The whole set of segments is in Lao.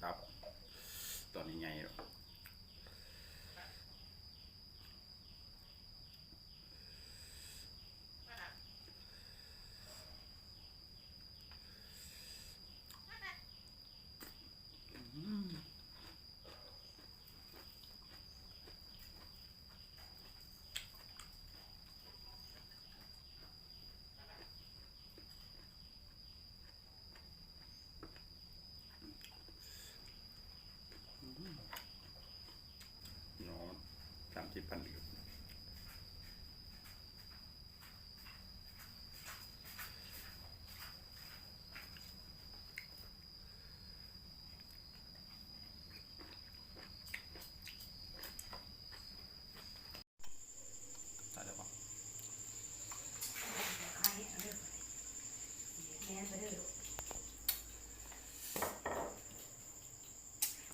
ຕັບ ຕອນໃຫຍ່ໆ ດອກ. ພີ່ນ້ອງ ສາມສິບພັນ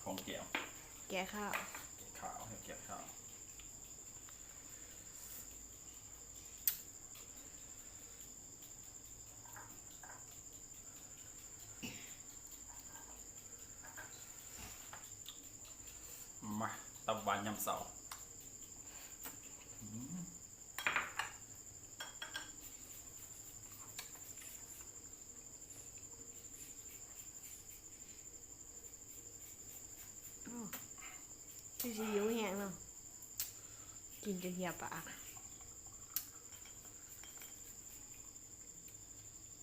ຂອງແກວ ແກະເຂົ້າ ແກະເຂົ້າ ໃຫ້ແກະເຂົ້າ. ມາ ຕັບຫວານຍາມເຊົ້າ. ໂອ້ ຄືຊິຫິວແຮງເນາະ ກິນຈົນເຫື່ອປາກ.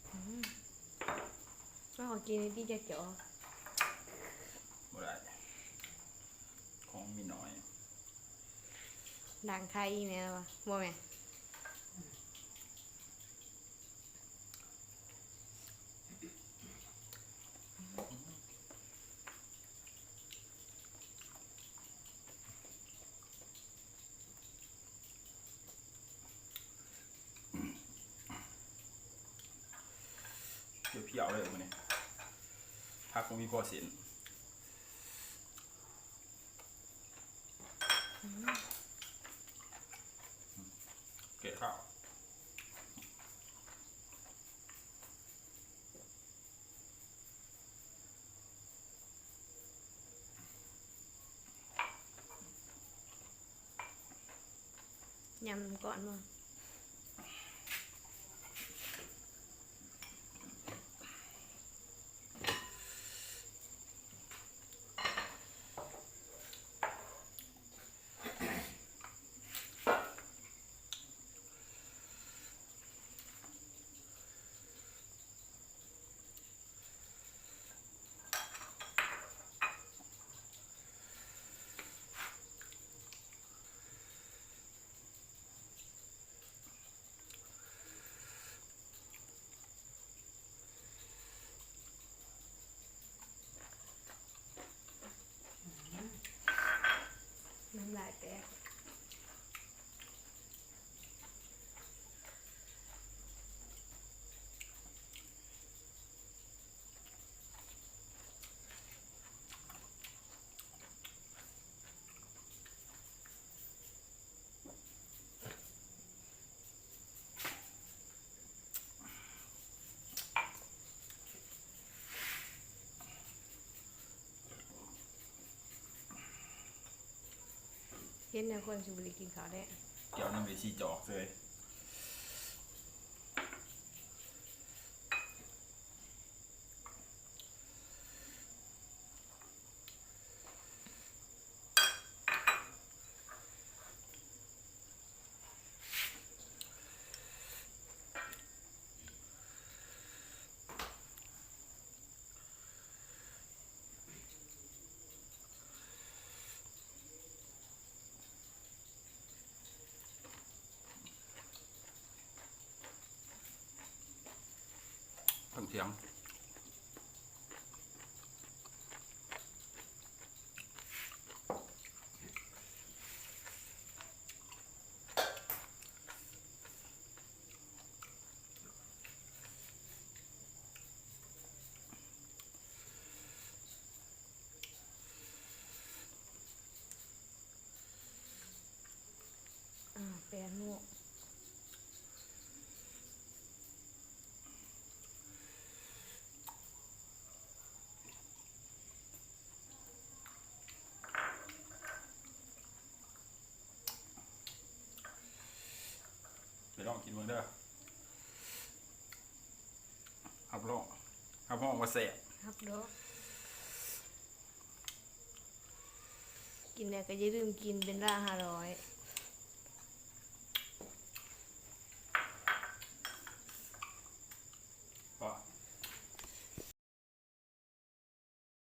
ອືມ ເອົາ ຂໍກິນໜ້ອຍຕິ ຈັກຈອກ. ບໍ່ໄດ້ ຂອງມີໜ້ອຍ. ລ້າງໄຂ່ອີກແມ່ນບໍ່? ບໍ່ແມ່ນ. ພຽວໆ ເລີຍມື້ນີ້ ຜັກບໍ່ມີພໍເສັ້ນ. ແກະເຂົ້າ. ຍຳກ່ອນບໍ່? ນ້ຳລາຍແຕກ. ເຫັນແນວຄົນຊິບໍ່ໄດ້ກິນເຂົ້າແທ້ ແກວນ້ຳໄປສີ່ຈອກເລີຍ. ທັງທຽງ. ອ່າ ແປງເນາະ. ກິນເບິ່ງເດີ ຮັບຮອງ ຮັບຮອງວ່າແຊບ. ຮັບໂລດ ກິນແລ້ວກໍຢ່າລືມກິນເປັນລະຫ້າຮ້ອຍ.